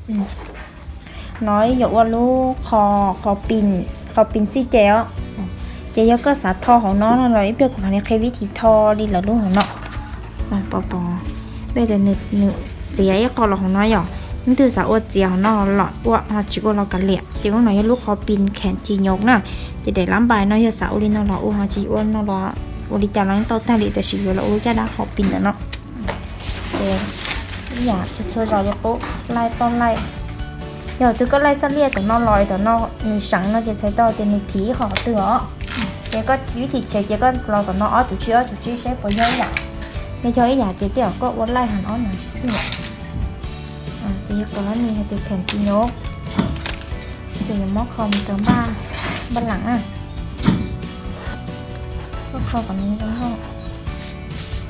No yuav ua lub qhov, qhov pin xij ces os. Ces yog koj xav tho hauv no no los ib pliag kuv mam li qhia vib thim tho li lawv lub hauv no. Peb tias nws txiav ib qho los hauv no yom, leej twg xav ua txiav hauv no los ua, ho tsis ua los kav liam. Ces lub no yog lub qhov pin kheem ci nyob na, ces daim lab npais no yog xav ua li no los ua, ho tsis ua no los ua li cas los yeej tau tag li, tab sis yuav los ua lub caj dab qhov pin ntawm no. Ces ib yam txhua txhua zaus li qub, laij toj laij. Yog twg koj laij xab liaj tom no los tom no nws seev no ces txhais tau tias nws phiv ib qho qhov twg os. Ces koj tsis vib thim tshem ces koj los tom no ob tug tsib ob tug tsib seb puas yog ib yam. Yog yog ib yam ces tej zaum koj ua laij heev ob no tsis thwj. Ces yog kom lab ni hais tias kheem ci nyob, ces yuav muab kho mus rau npaj, npaj lam na. Koj kho kom nws zoo nkauj,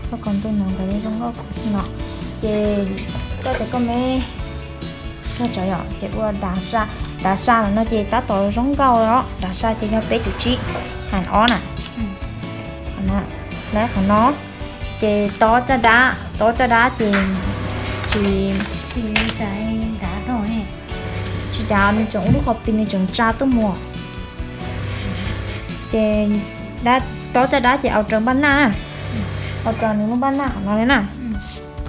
kho kom ntu no ntawd zoo nkauj no. Ces koj tias koj me koj tsav yom, ces ua dav sa, dav sa no ces tab tom zoo nkauj os. Dav sa ces yog peb cum tsib, heev ob na. Lawv qhov no ces tob caj dab, tob caj dab ces tsis, tsis dav, nws tseem ua lub qhov pis nws tseem tsa tuaj mus. Ces tob caj dab ces au raws npaj naj, au raws nws lub npaj naj qhov no li na.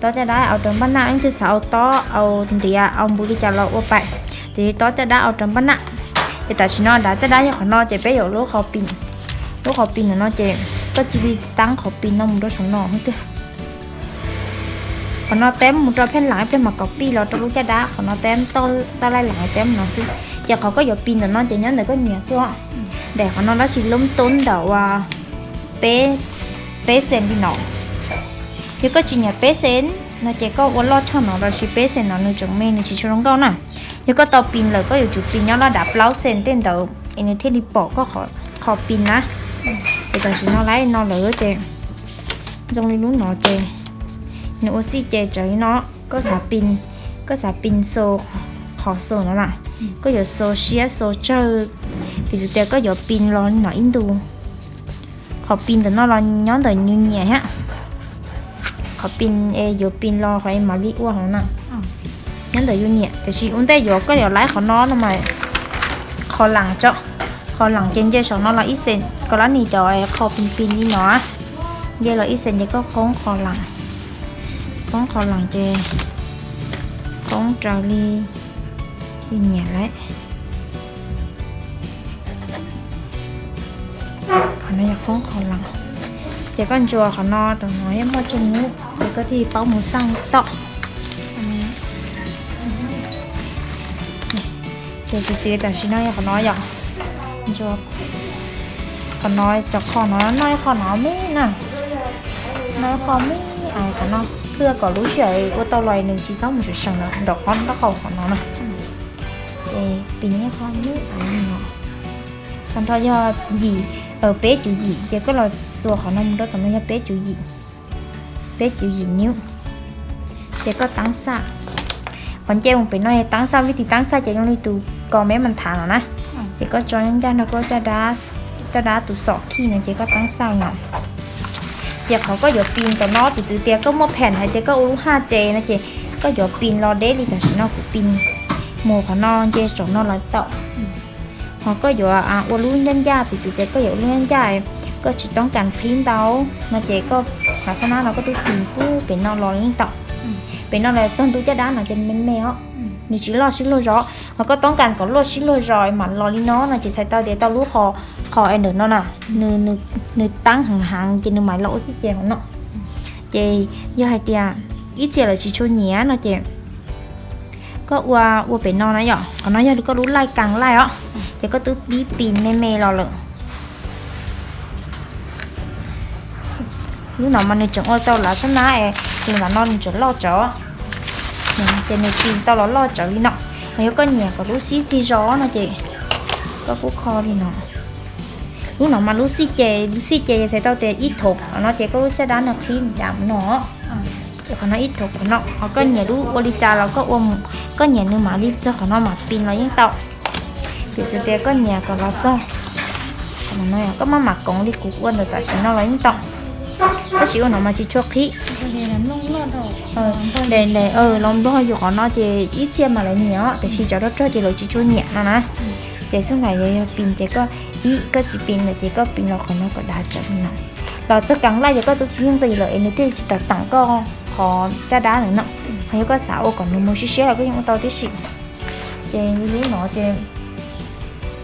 Tob caj dab au raws npaj naj, leej twg xav au tob au ntiav au npuv li cas los ua pais, tiam sis tob caj dab au raws npaj naj. Ces tam sim no dav caj dab yog qhov no ces peb yuav lub qhov pis, lub qhov pis ntawm no ces koj cia li taab qhov pis no mus rau saum no xwb tiag. Qhov no teb mus rau pheej lam ib pliag mas kom pij los rau lub caj dab, qhov no teb toj laij lam teb mus no xwb. Ces qhov koj yuav pis ntawm no ces nyob ntawm koj nyiam xwb os. Daim qhov no tab sis lub tub ntawm uas peb, peb xees li no. Yog koj tsis nyiam peb xees no ces koj ua loj tshaj no los sis peb xees no nws tseem me nws tsis tshua zoo nkauj na. Yog koj tau pis lawm koj yuav tsum pis nyob laj dav plaub xees tej ntawd es nws thiaj li pom koj qhov pis na. Ces tam sim no lawv no lawm ces zoo li lub no ces nws ua xij ces tsawv li no. Koj xav pis, koj xav pis xo, qhov xo no na, koj yuav xo siab xo tsawg, piv txwv tias koj yuav pis los no ib ntus. Qhov pis ntawm no los nyob ntawm yus nyiam thiab. Qhov pis es yuav pis los qhov es mam li ua hauv na, nyob ntawm yus nyiam. Tiam sis ua ntej yuav koj yuav laib qhov no no mas qhov lam tso, qhov lam ces nce saum no los ib xees, koj lab nis cov qhov pis pis li no, nce los ib xees ces koj qoob qhov lam, qoob qhov lam ces qoob raws li yus nyiam lawm. Qhov no yog qoob qhov lam, ces koj ntsuas qhov no rau no yeej muaj tseeb, ces koj thiaj paub mus xaj tom. Ces txiv txiv tam sim no yog qhov no yom, ntsuas qhov no, cov qhov no noj ib qho no me na, noj ib qho me, qhov no hlwb kom lub sij hawm ua tau los nws tsis txhob mus seem seem nraum qhov nraub qaum qhov no na. Ces pis ib qho me no, tag nrho yog yim, peb cum yim, ces koj los txuas qhov no mus rau tom no yog peb cum yim, peb cum yim niub. Ces koj taab xaj, qhov nce mus pem no yog taab xaj, vib tis taab xaj ces zoo li tus kos meb mas thav no na. Ces koj tso ncaj nrog koj caj dab tus xom khij no ces koj taab xaj no. Ces qhov koj yuav pis tom no piv txwv tias koj muaj pheem hais tias koj ua lub haj ces no ces koj yuav pis los deb li tam sim no kuv pis mus qhov no nce saum no los tau. Ho koj yuav ua lub ncaj ncaj, piv txwv tias koj yuav ua lub ncaj ncaj, koj tsis toob kas qhib ntau no ces koj hnav xab nab no koj twb pis pub pem no los yeej tau. Pem no los txog ntu caj dab no ces me me os, nws tsis loj sib luag zos. Ho koj toob kas kom luaj sib luag zos mam los li no no ces txhais tau tias tau lub qhov es ntawm no na, nws taab heev heev ces nws mam los ua xij ces hauv no. Ces yog hais tias ib txhia lawv tsis tshua nyiam no ces koj ua, ua pem no na yom, qhov no yog koj lub laij kas laij os, ces koj twb pib pis me me los lawm. Lub no mas nws tseem ua tau lav xab nab es, lub no nws tseem loj tsawv, ces nws pis tau los loj tsawv li no. Ho yog koj nyiam kom lub xib txig zos no ces koj kuj kho li no. Lub no mas lub xij ces, lub xij ces txhais tau tias ib thom no ces koj lub caj dab nws qhib dam no. Qhov no ib thom qhov no, ho koj nyiam lub ua li cas los koj ua, koj nyiam nws mam li txog qhov no mam pis los yeej tau. Piv txwv tias koj nyiam kom los txog qhov no, koj maj mam koov li kuv ua ntawm tam sim no los yeej tau. Tab sis ua no mas tsis tshua qhib. Los nplog yus qhov no ces ib txhia mas lawv nyiam os, tiam sis cov rog rog ces lawv tsis tshua nyiam no na. Ces xub nkaus yog pis ces koj, ib koj tsis pis ntawd ces koj pis los qhov no kom dav tsawv no. Los txog kav laj ces koj twb yeej pis lawm es nws thiaj tsis tau teem koj qhov caj dab ntawd no. Ho yog koj xav ua kom nws mus siab siab los koj yeej ua tau tib si. Ces li lub no ces,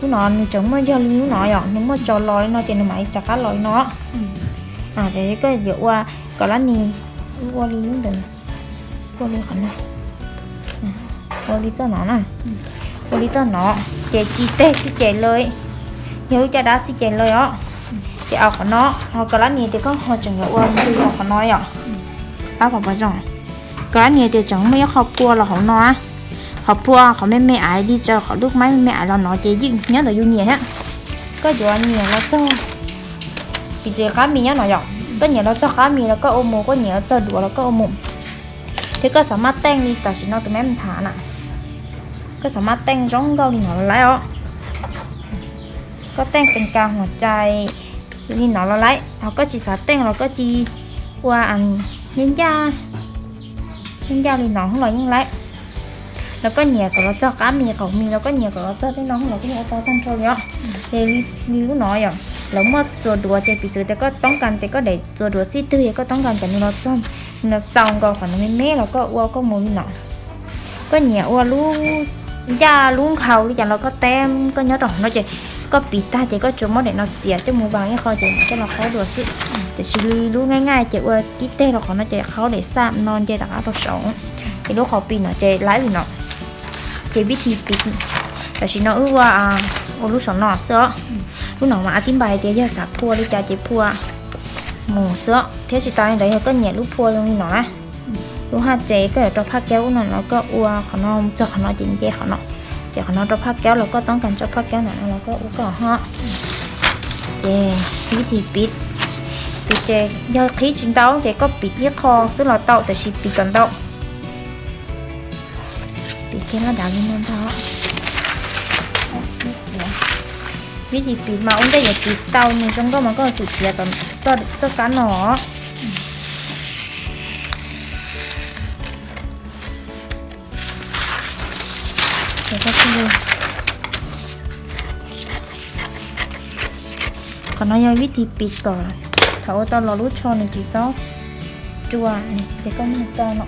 lub no nws tseem muaj yog li lub no yom, nws muaj tso los li no ces nws mam li rov qab los li no. Ces koj yuav ua kom lab nis, ua li lub ntawd, ua li qhov no, ua li txoj no na, ua li txoj no, ces tsis teg xij ces lawm, yog lub caj dab xij ces lawm os. Ces au qhov no, ho kom lab nis tias koj ho tseem yuav ua ntws los qhov no yom. Ab pom pom zoo, kom lab nis tias tseem muaj ib qho phua los hauv no, qhov phua qhov me me aiv li tsaws qhov lub maib me me aiv los no ces yeej nyob ntawm yus nyiam thiab. Koj yuav nyiam los txog, piv txwv qab mis nyob no yom, koj nyiam los txog qab mis los koj ua mus, koj nyiam los txog duav los koj ua mus. Thiab koj xav maj teej li tam sim no tus meb mus tham na, koj xav maj teej zoo nkauj li no los laib os. Koj teej tees kas huam cai li no los laib, ho koj tsis xav teej los koj cia ua ncaj ncaj li no los yeej laib. Los koj nyiam kom los txog qab mis qaum mis los koj nyiam kom los txog tej no los koj yeej ua tau tag nrho li os. Ces li lub no yom, lawv muaj txuas duav ces piv txwv tias koj toob kas tias koj daim txuas duav txij twg es koj toob kas cov nws los txog, nws los xaus nkaus qhov no me me los koj ua koj mus li no. Koj nyiam ua lub ncaj lub nkhaus li cas los koj teb koj nyob rau hauv no ces koj piv tag ces koj tsuas muab daim no txiav coj mus vas ib qho ces mam coj los qhaub dua xwb. Tiam sis li lub nqaij nqaij ces ua tib teg rau qhov no ces qhaub daim xaj no nce rov qab rau saud. Ces lub qhov pis no ces laib li no. Ces vib thi piv, tam sim no wb ua, ua lub saum no xwb os. Lub no mas a tib npais tias yog xav phua li cas ces phua mus xwb os. Thiab tsis tas li ntawd yog koj nyiam lub phua zoo li no na, lub haj ces koj yuav rau phaj kaub ub no los koj ua qhov no txog qhov no ces nce qhov no. Ces qhov no rau phaj kaub los koj toob kas tso phaj kaub ntawm no los koj ua koj ho. Ces vib thi piv, piv ces yog qhib tsis ntau ces koj piv ib qho xwb los tau, tiam sis piv kom ntau. Piv kiag laj dav li no ntag. Vib thi piv mas ua ntej yuav piv tau nws zoo nkauj mas koj tsum txiav txoj kab no. Qhov no yog vib thi piv kom thaum ua tau los lub tsho nws tsis txhob rua, ces koj muab nws kaw no.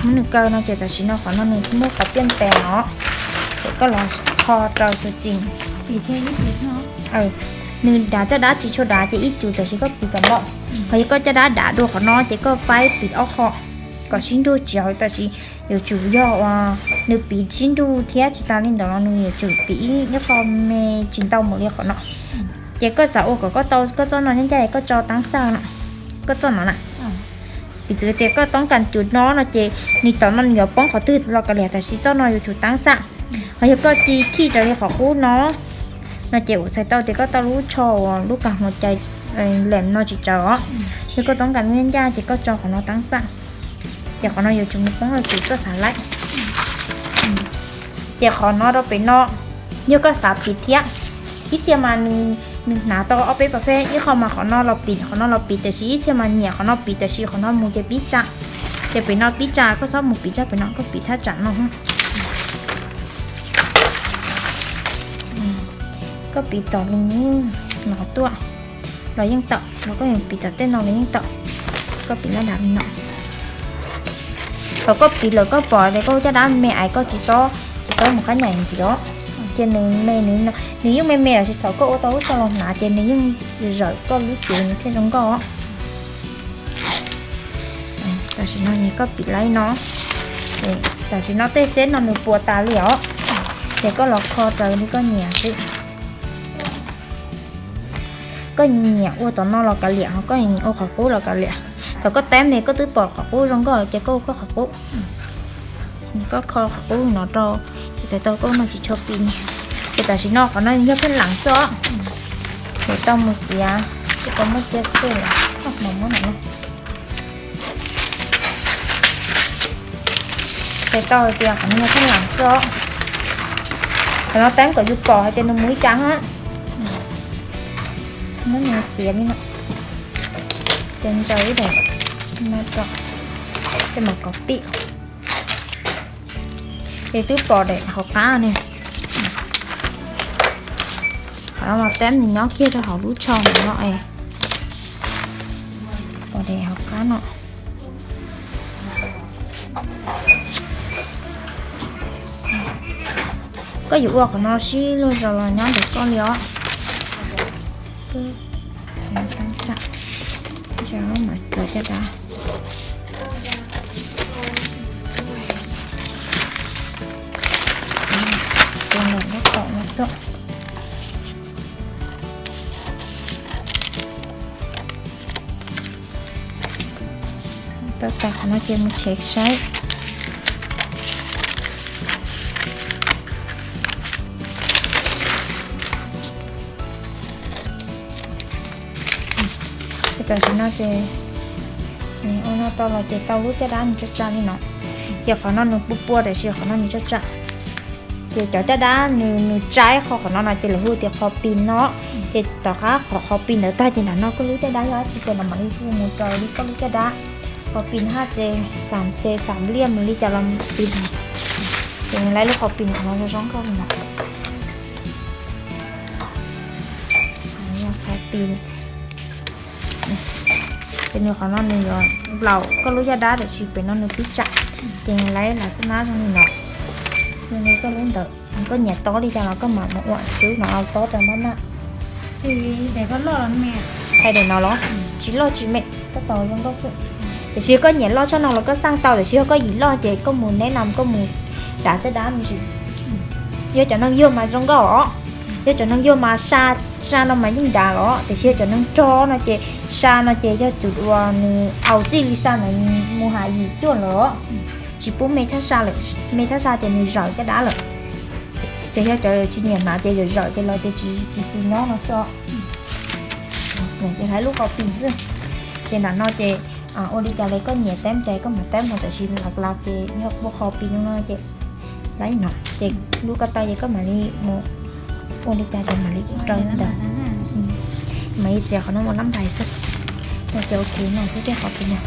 Muab nws kaw no ces tam sim no qhov no nws muaj qhov piaj ntev no, ces koj los kho rau tus txim. Nws dav caj dab tsis tshua dav ces ib cus tam sim koj piv kom ntau. Ho yog koj caj dab dav dua qhov no ces koj faib piv ob qho kom sib nrug tsis hauv, tam sim yuav tsum yog uas nws piv sib nrug thiab tsis tas li ntawd los nws yuav tsum piv ib qho me tsis ntau mus li qhov no. Ces koj xav ua kom koj tau koj txoj no ncaj ncaj koj tso taab xaj no, koj txoj no na. Piv txwv tias koj toob kas cus no no ces nws tom no nws yuav poob qhov twg los kav liam, tam sim txoj no yuav tsum taab xaj. Ho yog koj ci khij raws li qhov qub no, no ces ua txhais tau tias koj tau lub tsho uas lub kas hua cai lem no tsis tsawg os. Yog koj toob kas lub ncaj ces koj tso qhov no taab xaj. Ces qhov no yuav tsum mus poob rau tus koj xav laib. Ces qhov no rau pem no, yog koj xav piv thiab, ib txhia mas nws hnav tau ob peb pas phej, ib qho mas qhov no los piv, qhov no los piv, tiam sis ib txhia mas nyiam qhov no piv, tiam sis qhov no mus ces pib tsam. Ces pem no pib tsam, koj txhob mus piv tsam pem no, koj piv thaj tsam no. Koj piv tom li no tuaj los yeej tau, los koj yuav piv tom tej no los yeej tau. Koj piv laj dav li no. Thaum koj piv lawm koj pom tias koj caj dab me me aiv koj tsis txhob, tsis txhob mus qab nyaim ntxiv os. Ces nws me, nws yeej me me lawm, tsis thaum koj ua tau lub tsho los hnav ces nws yeej zawm koj lub cev nws thiaj zoo nkauj os. Tam sim no koj piv laib no, tam sim no tej xeb no nws puas tas li os. Ces koj los kho raws li koj nyiam xwb. Koj nyiam ua tom no los kav liam, ho koj nyiam ua qhov qub los kav liam. Thaum koj teb ne koj twb pom qhov qub zoo nkauj ces koj ua koj qhov qub. Koj kho qhov qub no rau, ces txhais tau koj no tsis tshua piv. Ces tam sim no qhov no yog pheej lees xwb os. Ces tau mus txiav, ces tau muab txiav xwb, muab no. Ces tau hais tias qhov no yog pheej lees xwb os. Qhov no teeb kom yus pom hais tias nws mus li cas. Muab nws txiav li no, ces ntsaws ib daim no rau, ces mam kov pib. Ces twb pom daim hauv qab ne, qhov no mas peb nws nyob kiag rau hauv lub tsho no es, pom daim hauv qab no. Koj yuav ua qhov no sib luag zog los nyob ntawm koj li os. Mam txiav caj dab, txiav ntawm lub kaum no tuaj. Tau tas qhov no ces mus check saib. Ces tam sim no ces ua no tau los ces tau lub caj dab nws tsa tsa li no. Ces qhov no nws pua pua tiam sis qhov no nws tsa tsa. Ces cov caj dab nws nws tsaib qhov qhov no no ces lawv hu tias qhov pin no. Ces tom qab qhov qhov pin ntawd tag ces nram no koj lub caj dab yog dab tsi ces los mam li hu mus raws li koj lub caj dab. Qhov pin haj ces xam ces xam liaj mus li cas los pin. Ces nws lawv lub qhov pin no zoo zoo nkauj li no. Qhov pin ces nws qhov no nws yuav nplaum koj lub caj dab tiam sis pem no nws pib tsam. Ces lawv lam xab nab zoo li no, zoo li koj lub ntawd, koj nyiam tob li cas los koj mam mus ua xwb no, au tob rau npab na. Hais daim no los tsis loj tsis me, tab tom zoo nkauj xwb. Tiam sis koj nyiam loj tshaj no los koj xaj tau, tiam sis yog koj yim loj ces koj mus neb no koj mus dav caj dab me ntsis. Yog cov neeg yuag mas zoo nkauj os, yog cov neeg yuag mas sa, sa no mas yeej dav los, tiam sis yog cov neeg rog no ces sa no ces yog tsum uas nws au txij li sa ntawd mus has yim cuaj lawm, tsis pub me tshab sa lawm, me tshab sa ces nws zawm caj dab lawm. Ces yog cov tsis nyiam hnav ces zawm zawm ces los ces tsis xis nyob no xwb os. Ces hais lub qhov pin xwb. Ces nram no ces ua li cas los koj nyiam teeb ces koj mam teeb no, tiam sis lav lav ces yog ua qhov pin no ces lav no ces lub ko taw ces koj mam li mus ua li cas ces mam li rau ntawd. Mam li txiav qhov no ua lab npais xwb. Ces ok no xwb tej qhov pin no.